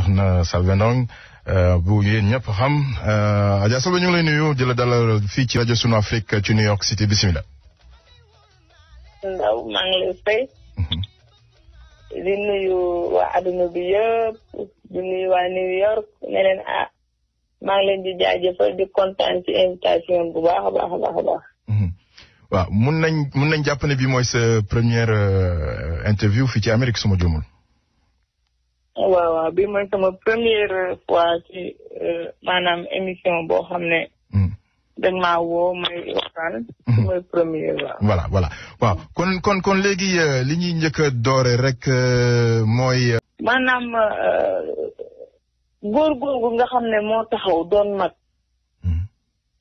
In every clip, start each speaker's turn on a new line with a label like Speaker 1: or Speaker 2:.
Speaker 1: soxna Selbé Ndom bu yéen ñëpp xam Adja Selbé ñu ngi lay nuyu di la dalal fii ci rajo Sunu Afrique ci New York City bisimilah.
Speaker 2: ndaw maa ngi lay fay. di nuyu waa adduna bi yëpp di nuyu waa New York ne leen maa ngi leen di jaajëfal di kontaan ci invitation bu baax a baax a baax a baax.
Speaker 1: waaw mun nañ jàpp ne bii mooy sa première interview fii ci Amérique suma juumul.
Speaker 2: waaw bii mooy sama première fois ci maanaam émission boo xam ne. dañ maa woo may waxtaan. mooy première waaw.
Speaker 1: voilà waaw kon léegi li ñuy njëkk a doore rek mooy.
Speaker 2: maanaam góor nga xam ne moo taxaw doon mag.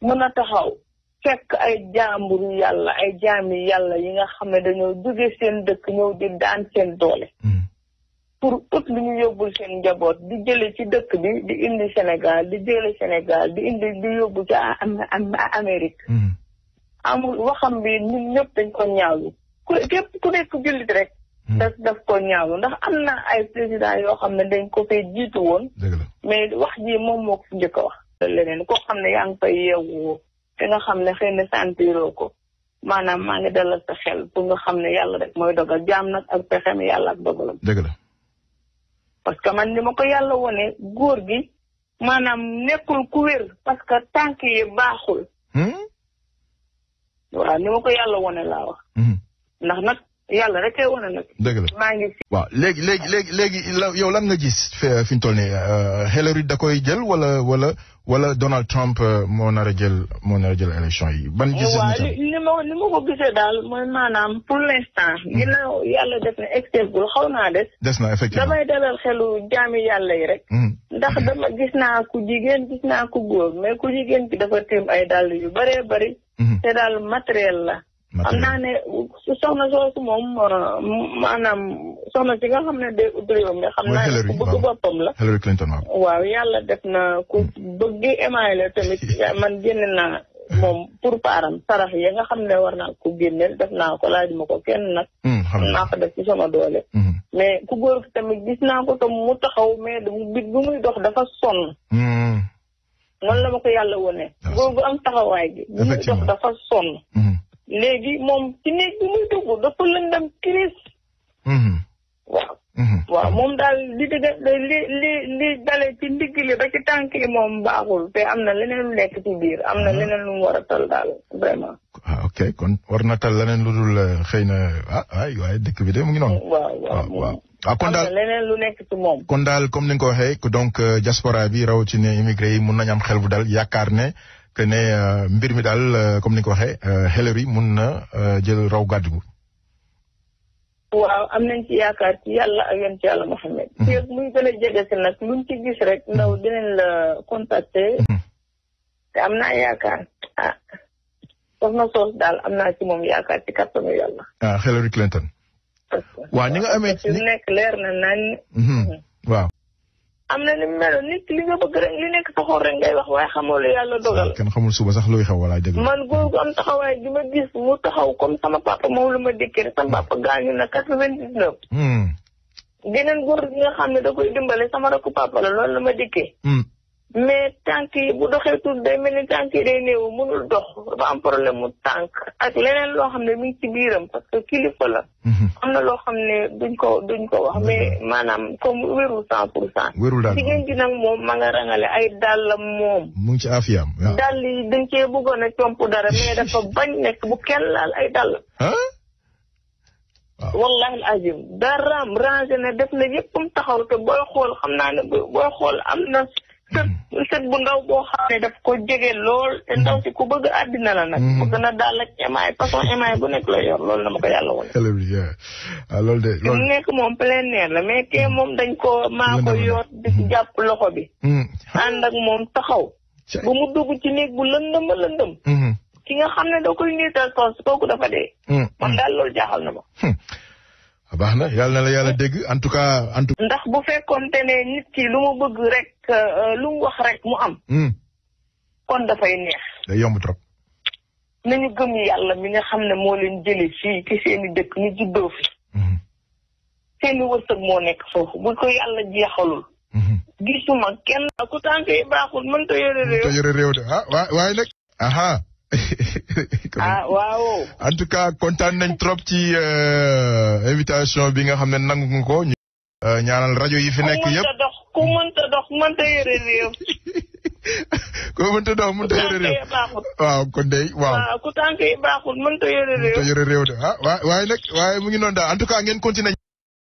Speaker 2: mën a taxaw. fekk ay jaamburu yàlla ay jaami yàlla yi nga xam ne dañoo jóge seen dëkk ñëw di daan seen doole. pour ut lu ñu yóbbul seen njaboot di jële ci dëkk bi di indi Sénégal di jële Sénégal di indi di yóbbu ci Amérique. amul waxam bi ñun ñëpp dañ ko ñaawlu képp ku nekk jullit rek. daf ko ñaawlu ndax am na ay président yoo xam ne dañ ko fay jiitu woon. mais wax ji moom moo ko fi njëkk a wax. leneen koo xam ne yaa ngi fay yeewu te nga xam ne xëy na sentiroo ko maanaam maa ngi dalal sa xel pour nga xam ne yàlla rek mooy dogal jaam nag ak pexem yàlla ak dogalam.
Speaker 1: dëgg la.
Speaker 2: parce que man ni ma ko yàlla wone góor gi maanaam nekkul ku wér parce que tànk yi baaxul. waaw ni ma ko yàlla wone laa wax. ndax nag yàlla rek kay wone nag.
Speaker 1: dëgg la
Speaker 2: maa ngi fi.
Speaker 1: waaw léegi yow lan nga gis fi ñu toll nii Hillary da koy jël wala Donald Trump moo nar a jël élection yi ban gis.
Speaker 2: waaw ni ma ko gisee daal mooy maanaam pour l'instant. ginnaaw yàlla def na extégul xaw naa des na effectivement damay dalal xelu jaami yàlla yi rek. ndax dama gis naa ku jigéen gis naa ku góor mais ku jigéen ki dafa tiim ay dàll yu bëree bëri. te daal matériel la. xam naa ne soxna soosu moom maanaam soxna si nga xam ne day ut réew mi xam naa ne ku bëgg boppam la.
Speaker 1: Hillary Clinton
Speaker 2: waaw yàlla def na ku bëgg émaay la tamit man génne naa moom pour param sarax yi nga xam ne war naa ko génneel def naa ko laaj ma ko kenn nag. xam naa ko def ci sama doole. mais ku góor gi tamit gis naa ko tam mu taxaw mais bu muy dox dafa sonn. noonu la ma ko yàlla wone góor gu am taxawaay gi. bu muy dox dafa sonn. léegi moom ci néeg bi muy dugg dafa lëndam kiris. waaw moom daal li dalee ci ndigg li ba ci tànk yi moom baaxul te am na leneen lu nekk ci biir am na leneen lu mu war a tal daal vraiment.
Speaker 1: ok kon war na tal leneen lu dul xëy na waaye dëkk bi de mu ngi noonu.
Speaker 2: waaw
Speaker 1: kon daal
Speaker 2: am na leneen lu nekk ci moom.
Speaker 1: kon daal comme ni nga ko waxee donc diaspora bi rawatina immigré yi mun nañu am xel bu dal yaakaar ne. que ne mbir mi daal comme ni nga ko waxee Hillary mun na jël raw gàddu gu.
Speaker 2: waaw am nañ ci yaakaar ci yàlla ak yoon ci yàlla Mohamed. fii muy gën a jege si nag luñ ci gis rek ndaw dinañ la contacter. te am naa yaakaar soxna soos daal am naa ci moom yaakaar ci kattanu yàlla.
Speaker 1: Hillary Clinton. waaw ni nga amee
Speaker 2: ci nekk leer na nañ.
Speaker 1: waaw.
Speaker 2: am na ni mu meloon nit li nga bëgg rek li nekk sa xol rek ngay wax waaye xamoo lu yàlla dogal.
Speaker 1: kenn xamul suba sax luy xew wala dëgg.
Speaker 2: man góor gu am taxawaay gi ma gis mu taxaw comme sama papa moom la ma dikkee rek sama papa gaañu na 99. geneen góor gi nga xam ne da koy dimbale sama rakku papa la loolu la ma dikkee. mais tànk yi bu doxee tuuti day mel ni tànk yi day néew mënul dox dafa am problème mu tànk ak leneen loo xam ne mi ngi ci biiram parce que kilifa la. am na loo xam ne duñ ko wax mais maanaam comme wérul 100%.
Speaker 1: wérul daal
Speaker 2: jigéen ji nag moom ma nga rangale ay dàllam moom.
Speaker 1: mu ngi ci afiyam.
Speaker 2: dàll yi dañ cee bëggoon a comp dara mais dafa bañ nekk bu kenn laal ay dàllam. wallahi azim daraam rangé na def na yëppam taxaw te booy xool xam naa ne booy xool am na. sët bu ndaw boo xam ne daf ko jege lool te ndaw si ku bëgg àddina la nag. bëgg na daal ak émaay façon émaay bu nekk la yor loolu na ma ko yàlla woon.
Speaker 1: loolu de loolu
Speaker 2: nekk moom plein air la mais kee moom dañ ko maa ko yor di ci jàpp loxo bi. ànd ak moom taxaw. ba mu dugg ci néeg bu lëndëm. ki nga xam ne da koy niital tos kooku dafa dee. man daal loolu jaaxal na ma.
Speaker 1: baax na yàlla na la yàlla dégg en tout cas
Speaker 2: ndax bu fekkoonte ne nit ki lu mu bëgg rek lu mu wax rek mu am. kon dafay neex.
Speaker 1: day yomb trop.
Speaker 2: nañu gëm yàlla mi nga xam ne moo leen jëlee fii ci seeni dëkk ñu juddoo fi. seeni wërsëg moo nekk foofu bu ko yàlla jeexalul. gisuma kenn ku tànk yi baaxul mënta yore réew.
Speaker 1: mënta yore réew de waaye nag aha.
Speaker 2: waaw.
Speaker 1: en tout cas kontaan nañ trop ci invitation bi nga xam ne nangu nga ko. ñaanal rajo yi fi nekk yëpp
Speaker 2: ku mënta dox mënta yore réew.
Speaker 1: ku mënta dox mënta yore réew. waaw kon de waaw.
Speaker 2: ku tànk yi baaxul mënta yore réew.
Speaker 1: mënta yore réew de waaye nag waaye mu ngi noonu daal en tout cas ngeen continuer.